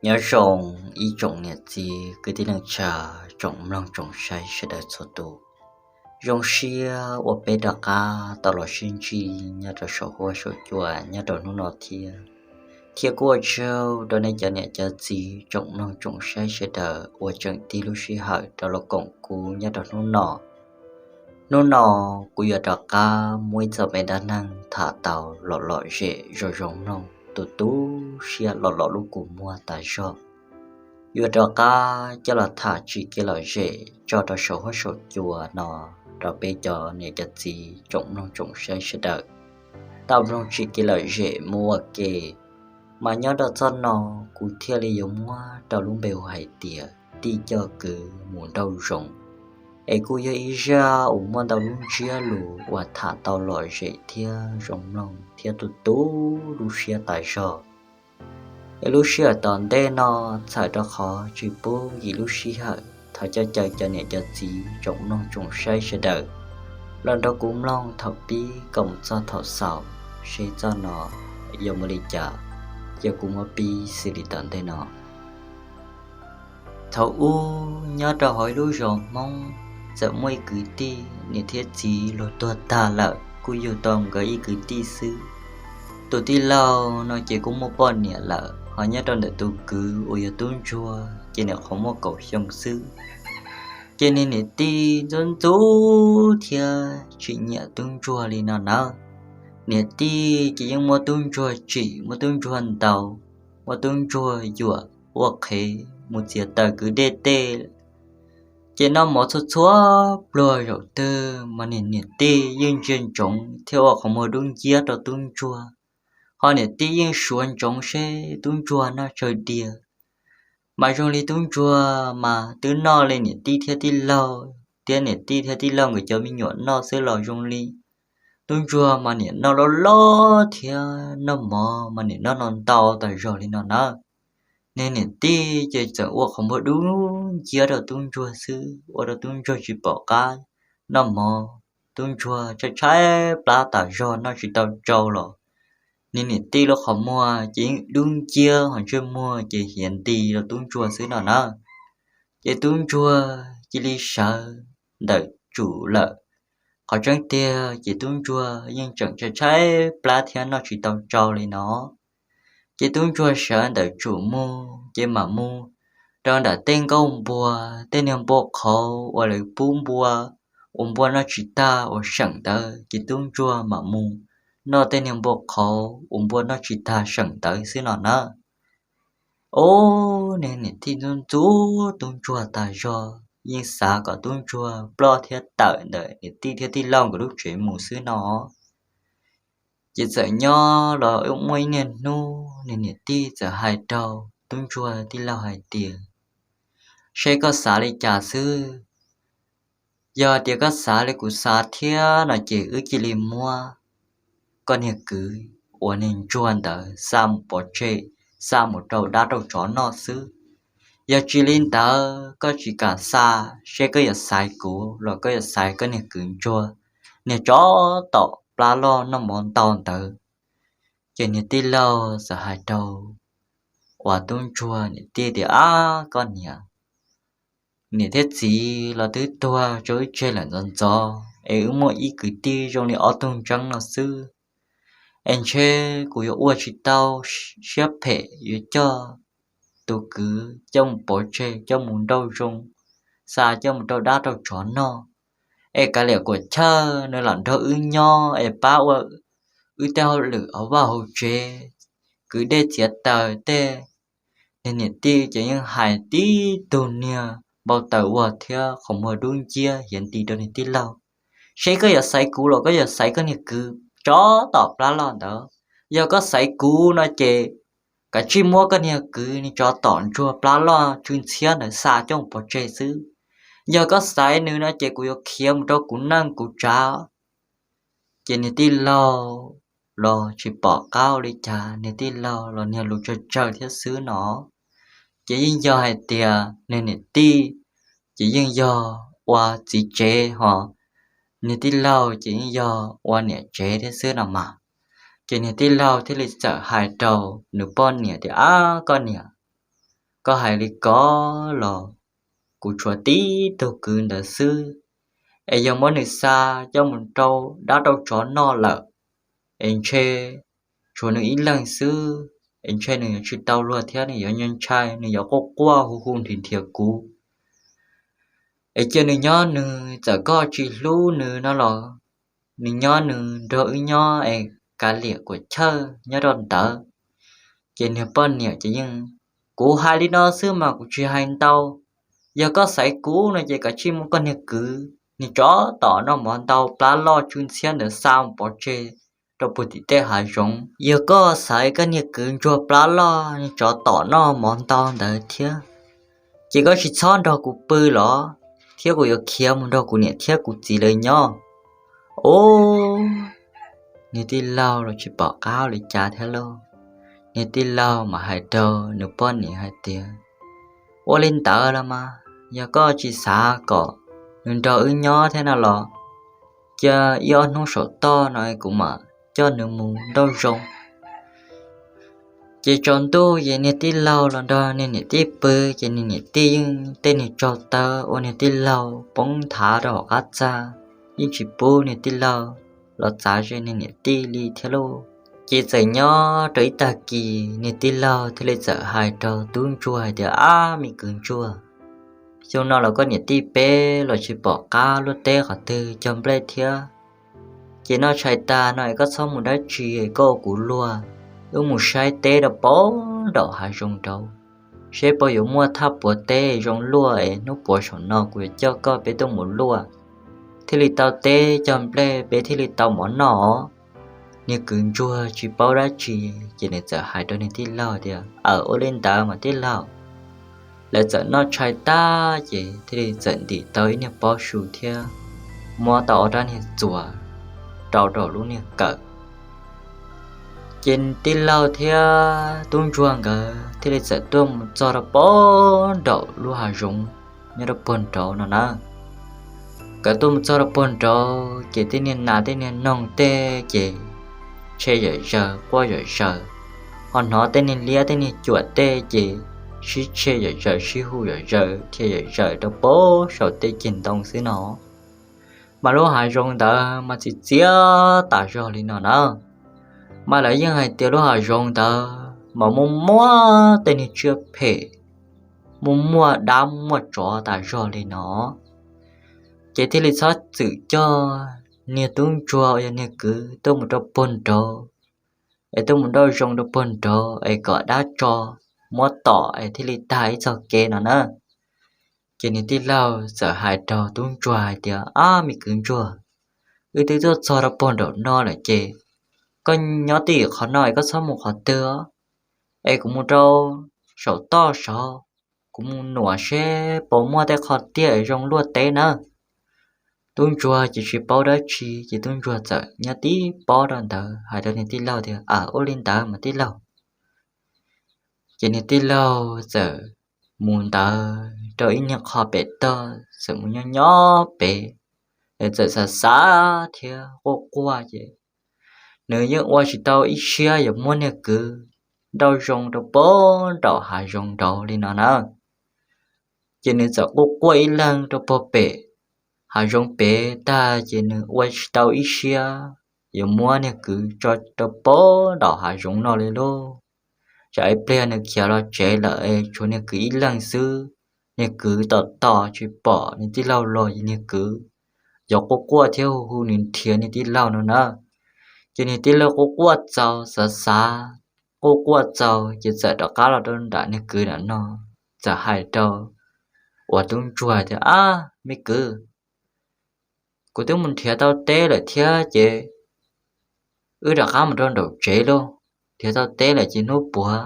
Nyob zoo ib tsoom niam txiv kwv tij neej tsa, tsoom mloog tsoom saib sawv daws txhua tus. Zoo siab uas peb rov qab tau los sib ntsib nyob rau saum huab saum cua nyob rau hnub no thiab. Thiab kuj ua tsaug rau nej cov niam cov txiv tsoom mloog tsoom saib sawv daws uas tseem tig lub sij hawm rov los koom kuv nyob rau hnub no. Hnub no kuv yuav rov qab muaj ib txoj me dab neeg tham tau lom lom zem zoo zoo mloog, tu tu siab lom lom lub kua muag tas zog. Yuav rov qab coj los tham tsim kev lom zem tso rau saum huab saum cua no rau peb cov niam cov txiv tsoom mloog tsoom saib sawv daws. Tau mloog tsim kev lom zem mus ua ke, mas nyob rau txoj no kuv thiaj li yuav muab rau lub npe hu hais tias tij coj kwv mus nrauj zoov. Es kuj yog ib zaj uas muaj ntau lub ntsiab lus uas tham tau lom zem thiab zoo mloog thiab tu tu lub siab tas zog. Es lub sij hawm tom ntej no, txhawm rau qhov tsis pub nkim lub sij hawm, thov caw caw cov niam cov txiv tsoom mloog tsoom saib sawv daws los nrog kuv mloog thaum pib kom mus txog thaum xaus, seb txoj no yuav mus li cas, ces kuv muab pib xws li tom ntej no. Thaum ub nyob rau hauv ib lub zos Hmoob, txawm muaj ib kwv tij niam thiab txiv luag tuag tag lawm, kuj yug tau nkawd ib kwv tij xwb. Tus tij laug no ces kuj muaj poj niam lawm, ho nyob rau ntawm tus kwv uas yog tub ntsuag ces nws qhuav muaj kaum xyoo xwb. Ces niag niam tij ntxub ntxub thiab tsis nyiam tub ntsuag li no nawb. Niam tij ces yeej muab tub ntsuag tsim, muab tub ntsuag ntaus, muab tub ntsuag yuam ua qhev mus txiav taws kwv dej tej. Ces noj mov txhua txhua pluag zaum twg mas niag niam tij yeej ntsia ntsoov thiab ua qhov muag dub nciab rau tub ntsuag. Ho niam tij yeej suav ntsoov seb tub ntsuag noj tsawg diav. Mas zoo li tub ntsuag mas twb noj li niam tij thiab tij laug, thiab niam tij thiab tij laug nkawd cov me nyuam noj xwb los zoo li. Tub ntsuag mas niam noj loj loj thiab noj mov mas niam noj no ntau tas zog li no nawb. Niag niam tij ces txawm ua qhov muag dub nciab rau tub ntsuag xwb, ua rau tub ntsuag tsis pom qab noj mov. Tub ntsuag tshaib tshaib plab tas zog noj tsis tau tsau los niag niam tij lub qhov muag ces yeej dub nciab, ho ntsej muag ces hiav nti rau tub ntsuag xwb no nawb. Ces tub ntsuag cia li sawv ntawm tsum lawm. Qhov tseeb tiag ces tub ntsuag yeej tseem tshaib tshaib plab thiab noj tsis tau tsau li no. Ces tub ntsuag sawv ntawm tsum mus ces mam mus rau nram tej nkuaj npua, tej niag npua qhauv uas lawv pub npua, uas npua noj tsis tag uas seem ntawd ces tub ntsuag mam mus noj tej niag npua qhauv uas npua noj tsis tag seem ntawd xwb no nawb. Ub, niag niam tij ntxub ntxub tub ntsuag tas zog, yeej xav kom tub ntsuag ploj thiab tawm ntawm niam tij thiab tij laug nkawd lub tsev mus xwb no. Ces txawm nyob los muaj ib niag hnub niag niam tij txawm hais rau tub ntsuag tij laug hais tias, seb koj xav li cas xwb. Yog tias koj xav li kuv xav thiab no ces wb cia li muab koj niag kwv uas niag ntsuag ntawd xa mus pov tseg, xa mus rau dab rau tsov noj xwb. Yog tsis li ntawd koj tsis kam xa, seb koj yuav xaiv kuv los koj yuav xaiv koj niag kwv ntsuag, niag tsov tom plab loj noj mov ntau ntawd. Ces niag tij laug txawm hais rau uas tub ntsuag niam tij tias, ab koj niam, niam thiab txiv los twb tuag rau wb tseg lawm ntxov ntxov, es wb muaj ib kwv tij zoo li ob tug ntseeb no xwb. Es ntshe kuv yuav ua tsis tau siab phem yuav coj tus kwv coj mus pov tseg, coj mus nrauj zoo, xa coj mus rau dab rau tsov noj. Es kav liam kuam chawj nws lam nrog wb nyob es pab ua wb tej hauj lwm hauv vaj hauv tsev, kwv dej txiav taws tej. Niag niam tij ces yeej hais tib tug niag npau taws ua thiab qhov muag dub nciab hiav nti rau niag tij laug, seb koj yuav xaiv kuv los koj yuav xaiv koj niag kwv tsov tom plab loj ntawd. Yog koj xaiv kuv no ces kav tsij muab koj niag kwv niag tsov tom ntsuag plab loj tsw ntxhiab ntawd xa coj mus pov tseg xwb. Yog koj xaiv nws no ces kuv yuav khiav mus rau kuv neej kuv tsav. Ces niag tij laug los tsis pom qab ua li cas, niag tij laug los niag lus tsawg tsawg thiab xwb no. Ces yeej yog hais tias niag niam tij ces yeej yog ua txiv tsev ho niag tij laug ces yeej yog ua niam tsev thiab xwb no mas. Ces niag tij laug thiaj li txawm hais rau nws poj niam tias, ab koj niam, Koj hais li ko los kuv tshuav tib tug kwv ntawd xwb, es yog muab nws xa coj mus rau dab rau tsov noj lawm, es ntshe tshuav nws ib leeg xwb, es ntshe nws yuav tsis tau luag thiab nws yuav ntshai, nws yuav quaj quaj hu hu nrhiav nrhiav kuv. Es cia nws nyob nws, txawm koj tsis hlub nws no los nws nyob nws nrog wb nyob es kav liam kuam chawj nyob rau ntawd. Ces niag poj niam ces yeej, kuv hais li no xwb mas kuv tsis hais ntau. Yog koj xaiv kuv no ces kav tsij muab koj niag kwv, niag tsov tom noj mov ntau plab loj tsw ntxhiab ntawd xa mus pov tseg rau puag tim tej hav zoov. Yog koj xaiv koj niag kwv ntsuag plab loj niag tsov tom noj mov ntau ntawd thiab, ces koj tsis txhob nrog kuv pw los, thiab kuv yuav khiav mus nrog kuv niam thiab kuv txiv lawv nyob. Ub, niag tij laug los tsis pom qab li cas thiab lauj. Niag tij laug mas hais rau nws poj niam hais tias, ua li ntawd los mas yog koj tsis xav kom nws nrog wb nyob thiab no los, cia ib ob hnub saum toj no kuv mam coj nws mus nrauj zoo. Ces tsaus ntuj ces niag tij laug los nrog niag niam tij pw, ces niag niam tij yeej tej niag tsaug taw ua niag tij laug poob nthav rau hauv qab txaj, yeej tsis pub niag tij laug los txav ze niag niam tij li thiab lauj. Ces txawm nyob rau ib tag kis niag tij laug thiaj li txawm hais rau tub ntsuag hais tias, ab me kwv ntsuag, xyoo no los koj niam tij peb los tsis pom qab luaj teb qhov twg cog nplej thiab. Ces noj tshais tag no es koj txhob mus dab tsi, koj ua kuv luag, wb mus saib teb rau pem nraum hav zoov nraud, seb puas yuav muaj thaj puav teb zoo luaj es hnub puav saum no kuv yuav coj koj peb tuaj mus luaj, thiaj li tau teb cog nplej peb thiaj li tau mov noj. Niag kwv ntsuag tsis paub dab tsi, ces nws txawm hais rau niag tij laug tias, aw, ua li ntawd mas tij laug. Lawv txawm noj tshais tag ces thiaj li txawm ntim tau ib niag pob su thiab muab tau ob rab niag txuas rau rau lub niag kawm. Ces tij laug thiab tub ntsuag nkawd thiaj li txawm tuaj mus txog rau pem nraum lub hav zoov nyob rau puag nraud no na. Nkawd tuaj mus txog rau puag nraud ces tej niag nas tej niag noog tej ces tshe zom zaws quaj zom zaws, ho hnov tej niag liab tej niag cuam tej ces sib tshe zom zaws sib hu zom zaws thiaj zom zaws rau pem saum tej ceg ntoo xwb no. Mas lub hav zoov ntawd mas txias txias tas zog li no na. Mas lawv yeej hais tias lub hav zoov ntawd mas muaj muaj tej niag tsiaj phem, muaj muaj dab muaj tsov tas zog li no. Ces thiaj li txhob txwm coj niag tub ntsuag uas yog niag kwv tuaj mus rau puag nraud, es tuaj mus nrauj zoo rau puag nraud es kom dab tsov muab tom es thiaj li tag ib txoj kev no na. Ces niag tij laug txawm hais rau tub ntsuag hais tias, ab me kwv ntsuag, wb twb tuaj txog rau puag nraum no lawm ces koj nyob tim qhov no es koj txhob mus qhov twg, es kuv mus rau saum toj saud, kuv mus nuam seb puas muaj tej qhov tiaj es zoo luaj teb nawb. Tub ntsuag ces tsis paub dab tsi ces tub ntsuag txawm nyob tib pob rau ntawd hais rau niag tij laug tias, aw, ua li ntawd mas tij laug. Ces niag tij laug txawm mus ntawd rau ib niag qho pem toj, txawm mus nyob nyob pem, nws txawm xav xav thiab quaj quaj ces nws yeej ua tsis tau ib siab yuav muab niag kwv nrauj zoo rau puag nraum hav zoov nraud li no na. Ces nws txawm quaj quaj ib leeg rau puag pem hav zoov pem tag ces nws ua tsis tau ib siab yuav muab niag kwv tso rau puag nraum hav zoov no li lauj. Tsam ib pliag nws khiav los tsev lawm es tshuav niag kwv ib leeg xwb, niag kwv tos tos tsis pom niag tij laug los ces niag kwv yuav quaj quaj thiab hu hu nws nrhiav niag tij laug no na. Ces niag tij laug quaj quaj txaus xav xav, quaj quaj txaus ces txawm rov qab los rau nram niag kwv nram no, txawm hais rau uas tub ntsuag tias, ab me kwv, kuv twb mus nrhiav tau teb lawm thiab ces wb rov qab mus rau nraum tsev lauj. Nrhiav tau teb lawm ces hnub puav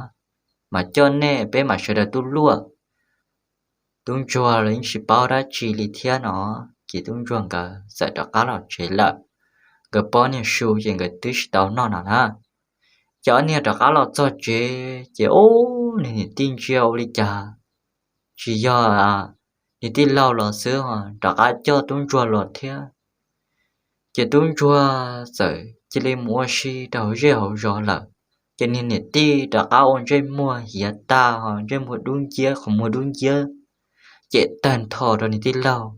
mas coj nej peb mam sawv daws tuaj luaj. Tub ntsuag los yeej tsis paub dab tsi li thiab no, ces tub ntsuag nkawd txawm rov qab los tsev lawm. Nkawd pob niag su ces nkawd twb tsis tau noj no na. Ces ob niag rov qab los txog tsev ces ub, niag niam tij ntsia ua li cas tsis yog niag tij laug los xwb, rov qab coj tub ntsuag los thiab. Ces tub ntsuag txawm cia li mus ua si rau hauv zej hauv zos lawm. Ces niag niam tij rov qab ua ntsej muag hiav tag, ntsej muag dub nciab, qhov muag dub nciab, cem tag nrho rau niag tij laug.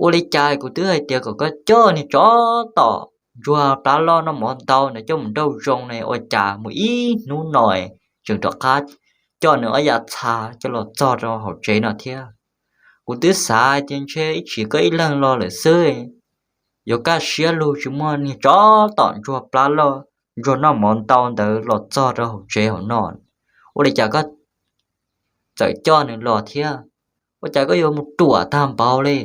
Ua li cas kuv twb hais tias kom koj coj niag tsov tom ntsuag plab loj noj mov ntau ntawd coj mus nrauj zoo ne, ua cas mus ib hnub no tseem rov qab coj nws ob yav txha coj los txog rau hauv tsev no thiab? Kuv twb xav tias ntshe ib tsam koj ib leeg los lawm xwb, yuav kaj siab lug tsis muaj niag tsov tom ntsuag plab loj, ntsuag noj mov ntau ntawd los txog rau hauv tsev hauv no. Ua li cas koj txawm coj nws los thiab? Ua cas koj yuav mus ruam tag npaum li?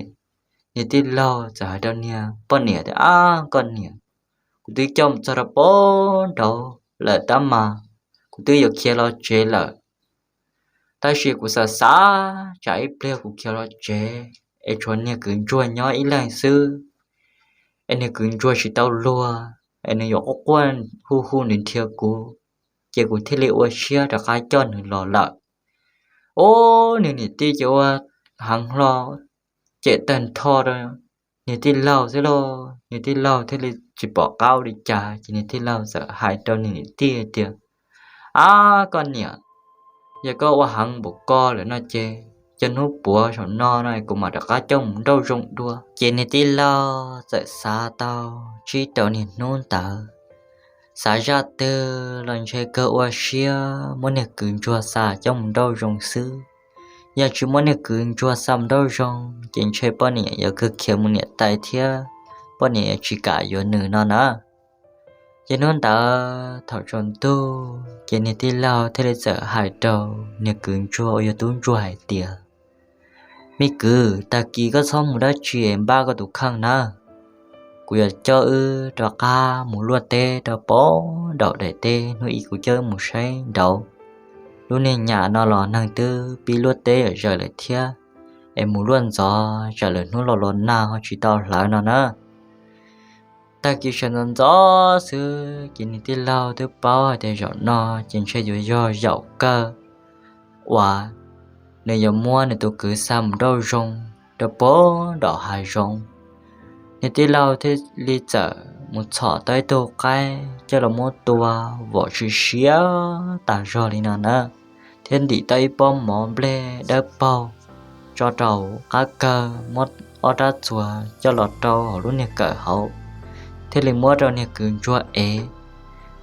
Niag tij laug txawm hais rau niag poj niam tias, Ab, koj niam, kuv twb coj mus txog rau pem nraud lawm tab mas kuv twb yuav khiav los tsev lawm. Tab sis kuv xav xav tsam ib pliag kuv khiav los tsev es tshuav niag kwv ntsuag nyob ib leeg xwb, es niag kwv ntsuag tsis tau luag, es nws yuav quaj quaj hu hu nrhiav kuv, ces kuv thiaj li ua siab rov qab coj nws los lawm. Ub, niag niam tij ces ua heev hlo, cem tag nrho rau niag tij laug xwb lauj. Niag tij laug thiaj li tsis pom qab ua li cas, ces niag tij laug txawm hais rau niag niam tij tias, Ab, koj niam, yog koj ua heev npaum ko lawm no ces, cov hnub puav saum no no kuv mam rov qab coj mus nrauj zoo dua. Ces niag tij laug txawm xav tau tsib rau niag hnub ntawd, xav zaj twg los ntshe kawg ua siab muab niag kwv ntsuag xa coj mus nrauj zoo xwb. Yog tsis muab niag kwv ntsuag xa mus nrauj zoo ces ntshe poj niam yuav kawg khiav mus niam tais thiab poj niam yuav tsis kam yuav nws no na. Ces hnub ntawd thaum tsaus ntuj ces niag tij laug thiaj li txawm hais rau niag kwv ntsuag uas yog tub ntsuag hais tias, Me kwv, tag kis koj txhob mus dab tsi es npaj koj tus kheej nawb. Kuv yuav coj wb rov qab mus luaj teb rau pem nraum daim teb hnub ib kuv coj wb mus saib nraud. Lub niag nyam no los neeg twb pib luaj teb zom zaws lawm thiab, es mus luaj ntxov tsam lwm hnub los los nag ho tsis tau hlawv no na. Tag kis sawv ntxov ntxov xwb ces niag tij laug twb paub hais tias zaum no ces ntshe yuav yog zaum kawg uas nws yuav muab nws tus kwv xa mus nrauj zoo rau pem nraum hav zoov. Niag tij laug thiaj li txawm mus txhom tau ib tug qaib coj los muab tua vom siav siav tas zog li no na, thiab ntim tau ib pob mov nplej dawb paug tso rau qab kawg, muab ob rab txuas coj los rau hauv lub niag kawm hauv, thiaj li muab rau niag kwv ntsuag ev.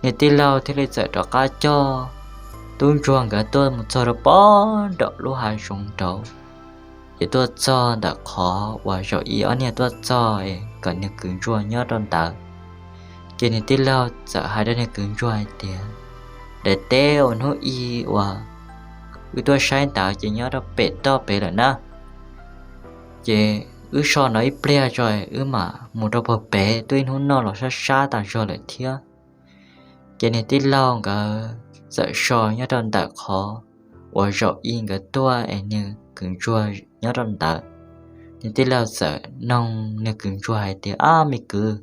Niag tij laug thiaj li txawm rov qab coj tub ntsuag nkawd tuaj mus txog rau pem nraum lub hav zoov nraud. Ces tuaj txog ntawm qhov uas zaum ib ob niag tuaj txog es kom niag kwv ntsuag nyob rau ntawd. Ces niag tij laug txawm hais rau niag kwv ntsuag hais tias, Daim teb uas hnub ib uas wb tuaj saib ntawd ces nyob rau pem toj pem lawm na. Ces wb so no ib pliag tso wb mam mus rau pem, twb ib hnub noj los sab sab tas zog lawm thiab. Ces niag tij laug nkawd txawm so nyob rau ntawm qhov uas zaum ib nkawd tuaj es niag kwv ntsuag nyob rau ntawd. Niag tij laug txawm noog niag kwv ntsuag hais tias, Ab, me kwv,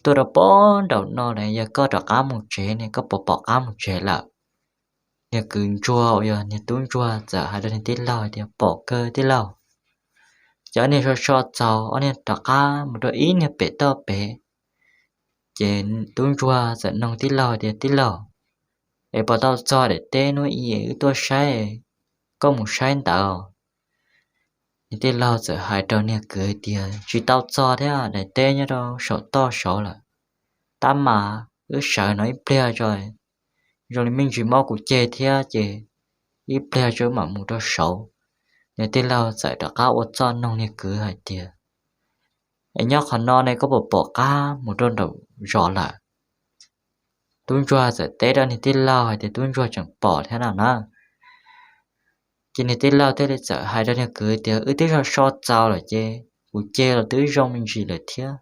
tuaj rau pem nraum no lawm, yog koj rov qab mus tsev ne koj puas pom qab mus tsev lawm? Niag kwv ntsuag uas yog niag tub ntsuag txawm hais rau niag tij laug tias, Pom kawg tij laug. Ces ob niag so so txaus, ob niag rov qab mus rau ib niag pem toj pem. Ces tub ntsuag txawm noog tij laug tias, Tij laug, es puas tau txog daim teb hnub ib wb tuaj saib, koj mus saib ntawd? Niag tij laug txawm hais rau niag kwv tias, Tsis tau txog thiab, daim teb nyob rau saum toj saud lawm. Tab mas wb sawv no ib pliag tso, zoo li me ntsis mob kuv ceg thiab ces ib pliag tso wb mam mus rau saud. Niag tij laug txawm rov qab ua txuj noog niag kwv hais tias, Es nyob qhov no ne koj puas pom qab mus rau nraum zos lawm? Tub ntsuag txawm teb rau niag tij laug hais tias tub ntsuag tseem pom thiab no na. Ces niag tij laug thiaj li txawm hais rau niag kwv tias, Wb twb so so txaus lawm ces kuv ceg los twb zoo me ntsis lawm thiab.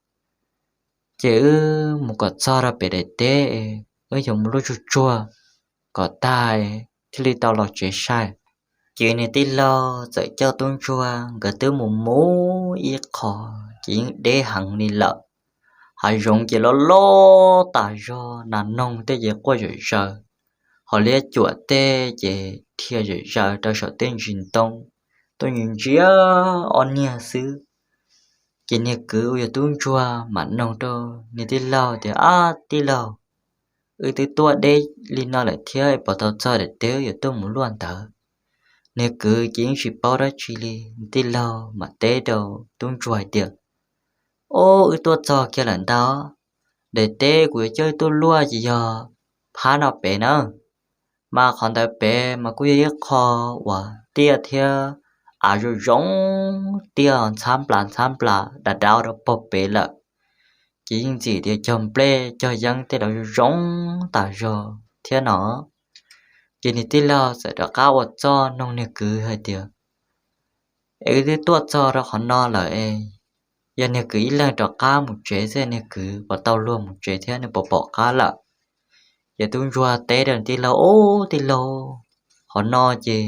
Ces wb mus kom txog rau pem daim teb, wb yuav mus luaj tsuag tsuag kom tag thiaj li tau los tsev saib. Ces niag tij laug txawm coj tub ntsuag nkawd twb mus mus ib qho, ces yeej deb heev li lawm. Hav zoov ces loj loj tas zog, nas noog tej ces quaj zom zaws, hos liab cuam tej ces dhia zom zaws rau saum tej ntsis ntoo, tuaj ntsia ntsia ob niag xwb. Ces niag kwv uas yog tub ntsuag mam noog rau niag tij laug tias, Ab tij laug, wb twb tuaj deb li no lawm thiab, puas tau txog daim teb yuav tuaj mus luaj ntawd? Niag kwv ces yeej tsis paub dab tsi li, tij laug mam teb rau tub ntsuag hais tias, Ob, wb tuaj txog kiag lawm ntag. Daim teb kuv yuav coj wb tuaj luaj ces yog phab no pem na. Mas qhov ntawd pem mas kuj yog ib qho uas tiaj thiab av zoo zoo, tiaj ntxhab nplas ntxhab nplas dav dav rau pog pem lawm. Ces yeej ntxim tias cog nplej cog yeeb tej los zoo zoo tas zog thiab no. Ces niag tij laug txawm rov qab ua txuj noog niag kwv hais tias, Es wb twb tuaj txog rau qhov no lawm es, yog niag kwv ib leeg rov qab mus tsev xwb, niag kwv puas tau luag mus tsev thiab, nws puas pom qab lawm? Ces tub ntsuag teb rau tij laug, Ob, tij laug, qhov no ces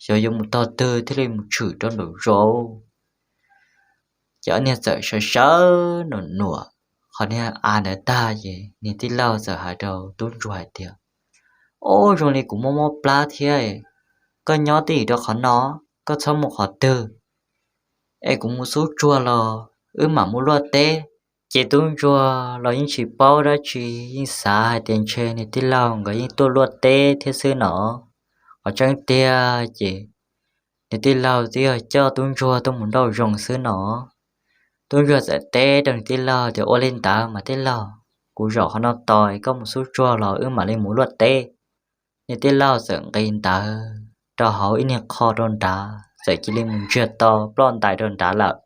xyov yuav mus tog twg thiaj li mus tshwm rau nraum zoov. Ces ob niag txawm sawv sawv nuam nuam qhov niag av ntawd tag ces niag tij laug txawm hais rau tub ntsuag hais tias, Ob, zoo li kuv mob mob plab thiab, koj nyob twj ywm rau qhov no, koj txhob mus qhov twg, es kuv mus xub tsuag los wb mam mus luaj teb. Ces tub ntsuag los yeej tsis paub dab tsi, yeej xav hais tias ntshe niag tij laug nkawd yeej tuaj luaj teb thiab xwb no. Qhov tseeb tiag ces niag tij laug twb yog coj tub ntsuag tuaj mus nrauj zoo xwb no. Tub ntsuag txawm teb rau niag tij laug tias, Ua li ntawd mas tij laug, kuv zaum qhov no tos es koj mus xub tsuag los wb mam li mus luaj teb. Niag tij laug txawm nqis ntawd rau hauv ib niag qho rau nrad, txawm cia li mus ntsiag to ploj ntais rau nrad lawm.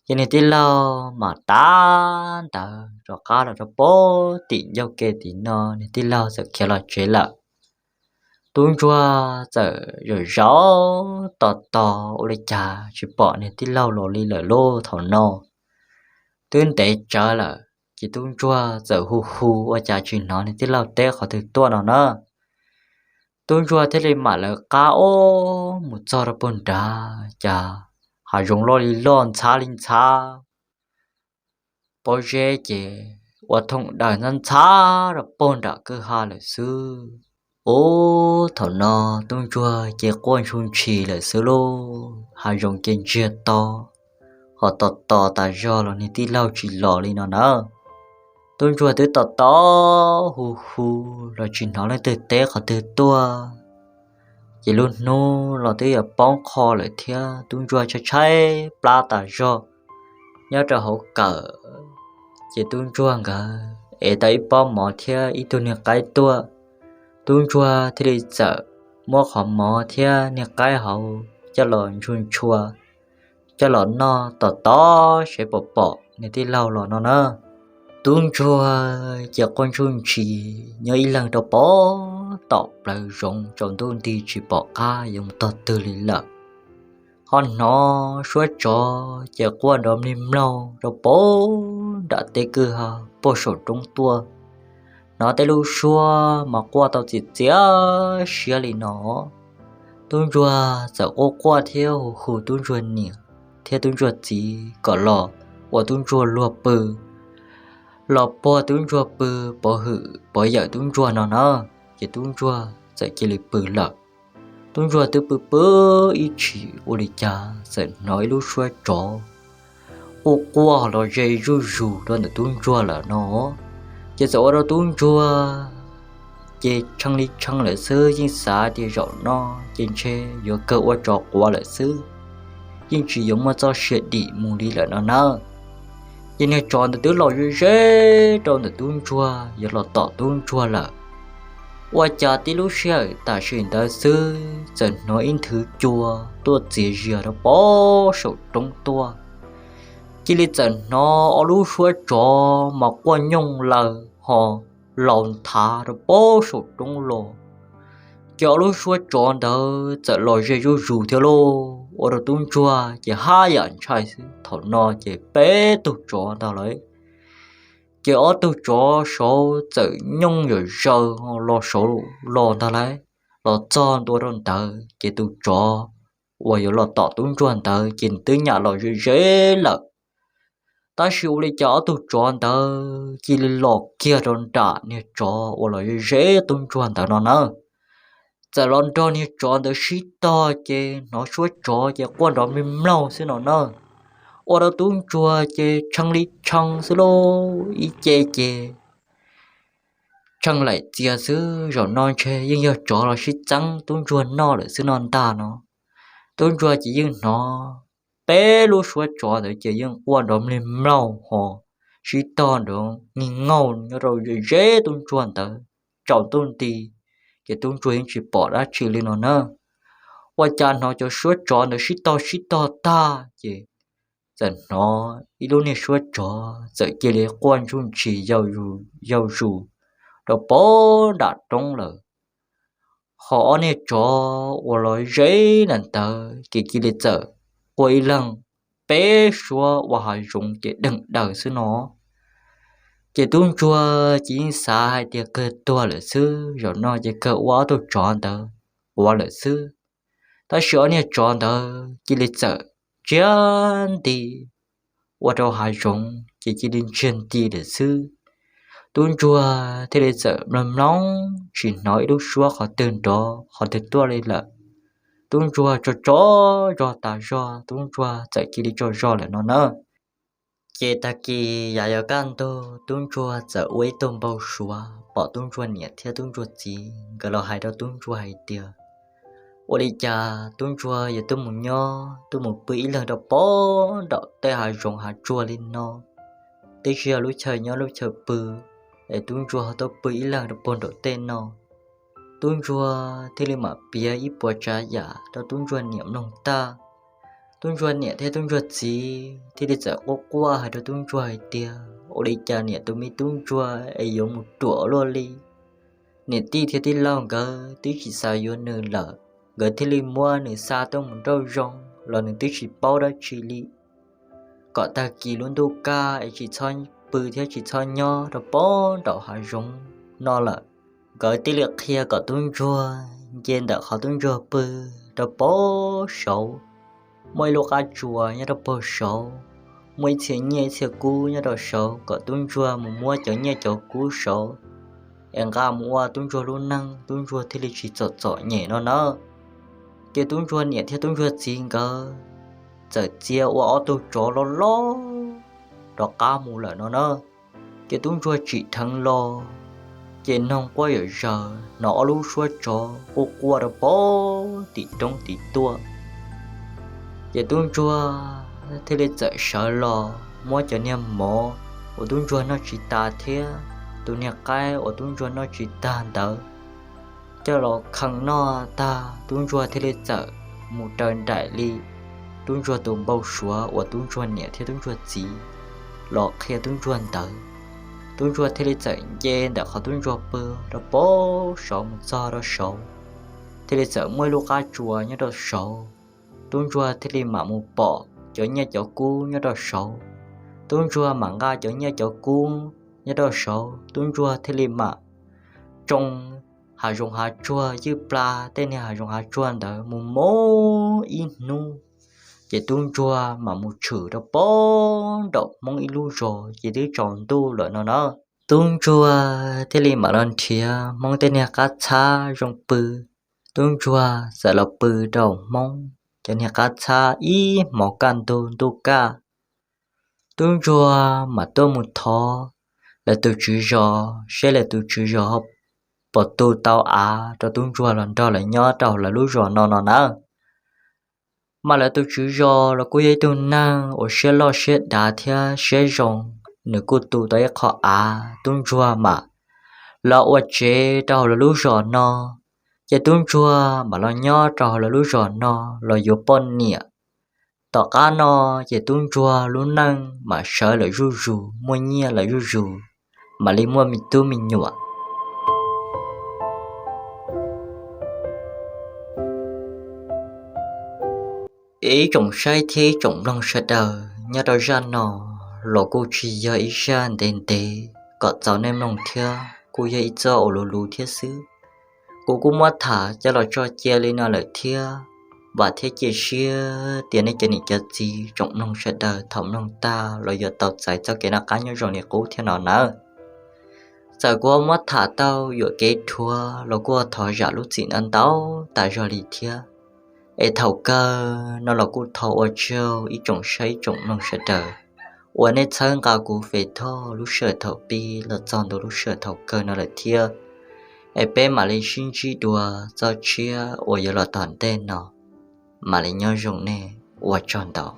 Ces niag tij laug mam tav ntawd rov qab los rau pem tim ncauj ke tim no, niag tij laug txawm khiav los tsev lawm. Tub ntsuag txawm zaum zaum tos tos ua li cas tsis pom niag tij laug los li lawm lauj. Thaum no twb ntev tsawv lawm, ces tub ntsuag txawm hu hu ua cas tsis hnov niag tij laug teb qhov twg tuaj no na. Tub ntsuag thiaj li mam lawv qab ob mus txog rau pem nrad, cas hav zoov loj li loj, ntxhab li ntxhab, pob zeb ces ua thoom daws ntxhab ntxhab rau pem nram kwj ha lawm xwb. Ub, thaum no tub ntsuag ces quaj ntsuj ntshis lawm xwb lauj, hav zoov ces ntsiag to, ho tos tos tas zog los niag tij laug tsis los li no na. Tub ntsuag twb tos tos hu hu los tsis hnov leej twg teb qhov twg tuaj. Ces lub hnub los twb yuav poob qho lawm thiab, tub ntsuag tshaib tshaib plab tas zog nyob rau hauv kawm. Ces tub ntsuag nkawd ev tau ib pob mov thiab ib tug niag qaib tuaj. Tub ntsuag thiaj li txawm muab qhov mov thiab niag qaib hauv coj los ntshua ntshua, coj los noj tos tos seb puas pom niag tij laug los no na. Tub ntsuag ces quaj ntsuj ntshis nyob ib leeg rau pem tom plawv zoov, tsaus ntuj nti tsis pom qab yuav mus tog twg li lawm. Ho hnov suab tsov ces quaj nrov mlig mloog rau pem nram teb kwj ha pem saum roob tuaj. Hnov tej lub suab mas quaj tau txias txias siab li no. Tub ntsuag txawm quaj quaj thiab hu hu tub ntsuag niam thiab tub ntsuag txiv kom los ua tub ntsuag luag pw, los puag tub ntsuag pw, pov hwm pov yawm tub ntsuag no na. Ces tub ntsuag txawm cia li pw lawm. Tub ntsuag twb pw pw ib chim ua li cas txawm hnov ib lub suab tsov quaj quaj los ze zuj zus rau ntawm tub ntsuag lawm no. Ces txawm ua rau tub ntsuag ces tshee li tshee lawm xwb, yeej xav tias zaum no ces ntshe yuav kawg ua tsov quav lawm xwb, yeej tsis yuav muaj txoj sia dim mus li lawm no na. Ces niag tsov ntawd twb los ze ze rau ntawm tub ntsuag, yuav los tom tub ntsuag lawm. Ua cas tib lub sij hawm tam sim ntawd xwb txawm hnov ib nthwv cua tuaj txias zias rau pem saum roob tuaj. Cia li txawm hnov ob lub suab tsov mas quaj nyooj laws ho laus nthav rau pem saum roob los. Ces ob lub suab tsov ntawd txawm los ze zuj zus thiab lauj, ua rau tub ntsuag ces haj yam ntshai xwb. Thaum no ces peb tug tsov ntag lawm. Ces ob tug tsov saud txawm nyooj yam zaws los saud los ntag lawm. Los txog ntua rau ntawd ces tus tsov uas yuav los tom tub ntsuag ntawd ces twb nyam los ze ze lawm. Tab sis ua li cas ob tug tsov ntawd cia li los kiag rau nram niag tsov uas los ze ze tub ntsuag ntawd no na. Txawm los nrog niag tsov ntawd sib tog ces hnov suab tsov ces quaj nrov mlig mloog xwb no na. Ua rau tub ntsuag ces tshee li tshee xwb lauj, ib ce ces tsheej laim txias xwb, zaum no ntshe yeej yog tsov los sib txeeb tub ntsuag noj lawm xwb no ntag no. Tub ntsuag ces yeej hnov peb lub suab tsov ntawd ces yeej quaj nrov mlig mlaug ho sib tog nrov nij nkaug nyob rau ze tub ntsuag ntawd tsaus ntuj nti, ces tub ntsuag yeej tsis pom dab tsi li no na. Ua cas hnov cov suab tsov ntawd sib tog sib tog tag ces txawm hnov ib lub niag suab tsov txawm cia li quaj ntsuj ntsis yau zus rau pem nram roob lawm. Ho ob niag tsov uas los ze ntawd ces cia li txawm quaj ib leeg peb suab ua hav zoov ces deeg daws xwb no. Ces tub ntsuag ces yeej xav hais tias kawg tuag lawm xwb, zaum no ces kawg ua ob tug tsov ntawd quav lawm xwb. Tab sis ob niag tsov ntawd cia li txawm ntsiag nti ua rau hav zoov ces cia li ntsiag nti lawm xwb. Tub ntsuag thiaj li txawm mloog mloog tsis hnov ib lub suab qhov twg nrov qhov twg tuaj li lawm. Tub ntsuag tso tso zog tas zog, tub ntsuag txawm cia li tsaug zog lawm no na. Ces tag kis yav yuav kaj ntug tub ntsuag txawm ua ib tug npau suav pom tub ntsuag niam thiab tub ntsuag txiv nkawd los hais rau tub ntsuag hais tias, ua li cas tub ntsuag yuav tuaj mus nyob tuaj mus pw ib leeg rau pem nram tej hav zoov hav tsuag li no, twb tsis yog lub chaw nyob lub chaw pw, es tub ntsuag ho tuaj pw ib leeg rau puag nraum tej no. Tub ntsuag thiaj li mam piav ib puas tsav yam rau tub ntsuag niam mloog tag. Tub ntsuag niam thiab tub ntsuag txiv thiaj li txawm quaj quaj hais rau tub ntsuag hais tias, ua li cas niam tus me tub ntsuag es yuav mus ruam luaj li. Niam tij thiab tij laug nkawd twb tsis xav yuav nws lawm, nkawd thiaj li muab nws xa tuaj mus nrauj zoov los nws twb tsis paub dab tsi li. Kom tag kis lub ntuj kaj es tsis txhob pw thiab tsis txhob nyob rau pem nraum hav zoov no lawm. Nkawd thiaj li qhia kom tub ntsuag nce ntawm qhov tub ntsuag pw rau pem saud, muaj ib lub qab tsuas nyob rau pem saud, muaj ib txhia nyiaj ib txhia kub nyob rau saud, kom tub ntsuag mus muab cov nyiaj cov kub saud es nqa mus ua tub ntsuag lub neej, tub ntsuag thiaj li tsis txom txom nyem no na. Ces tub ntsuag niam thiab tub ntsuag txiv nkawd txawm txia ua ob tug tsov loj loj rov qab mus lawm no na. Ces tub ntsuag tsim dheev los, ces noog quaj yam zaws hnov ob lub suab tsov quaj quaj rau pem tim roob tim tuaj. Ces tub ntsuag thiaj li txawm sawv los muab cov niag mov uas tub ntsuag noj tsis tas thiab tus niag qaib uas tub ntsuag noj tsis tag ntawd coj los khee noj tag, tub ntsuag thiaj li txawm mus raws nraim li tub ntsuag tus npau suav uas tub ntsuag niam thiab tub ntsuag txiv los qhia tub ntsuag ntawd. Tub ntsuag thiaj li txawm nce ntawm qhov tub ntsuag pw rau pem saud mus txog rau saud, thiaj li txawm muaj ib lub qab tsuas nyob rau saud. Tub ntsuag thiaj li mam mus pom cov nyiaj cov kub nyob rau saud. Tub ntsuag mam nqa cov nyiaj cov kub nyob rau saud, tub ntsuag thiaj li mam tsoo hav zoov hav tsuag ywj pla tej niag hav zoov hav tsuag ntawd mus mus ib hnub, ces tub ntsuag mam mus tshwm rau pem nraum Hmoob ib lub zos ces twb tsaus ntuj lawm no na. Tub ntsuag thiaj li mam los nrhiav Hmoob tej niag qab txhab zoo pw. Tub ntsuag txawm los pw rau Hmoob cov niag qab txhab ib hmos kaj ntug ntuj kaj. Tub ntsuag mam tuaj mus thov lawv tus tswv zos seb lawv tus tswv zos ho puas tu tau av rau tub ntsuag los nrog lawv nyob rau lawv lub zos no no na. Mas lawv tus tswv zos los kuj yog ib tug neeg uas siab loj siab dav thiab siab zoo, nws kuj tu tau ib qho av, tub ntsuag mam los ua tsev rau hauv lawv lub zos no. Ces tub ntsuag mam los nyob rau hauv lawv lub zos no los yuav poj niam. Tom qab no ces tub ntsuag lub neej mam sawv lawm zuj zus, muaj nyiaj lawm zuj zus, mam li muaj me tub me nyuam. Ib tsoom saib thiab ib tsoom mloog sawv daws, nyob rau zaj no los kuj tsis yog ib zaj ntev ntev kom txaus nej mloog thiab, kuj yog ib txoj uas luv luv thiab xwb. Kuv kuj muab tham coj los tso cia li no lawm thiab. Vam thiab cia siab tias nej cov niam cov txiv tsoom mloog sawv daws thaum mloog tag los yuav tau txais txoj kev noj qab nyob zoo li qub thiab no nawb. Txawm kuv ho muab tham tau yuam kev dhuav los kuj thov zam lub txim ntau ntau tas zog li thiab. Es thaum kawg no los kuj thov ua tsaug ib tsoom saib ib tsoom mloog sawv daws uas nej txhawb nqa kuv Fem Thoj lub sij hawm thaum pib los txog ntua lub sij hawm thaum kawg no lawm thiab. Es peb mam li sib ntsib dua txoj tshiab uas yuav los tom ntej no. Mam li nyob zoo nej, ua tsaug ntau.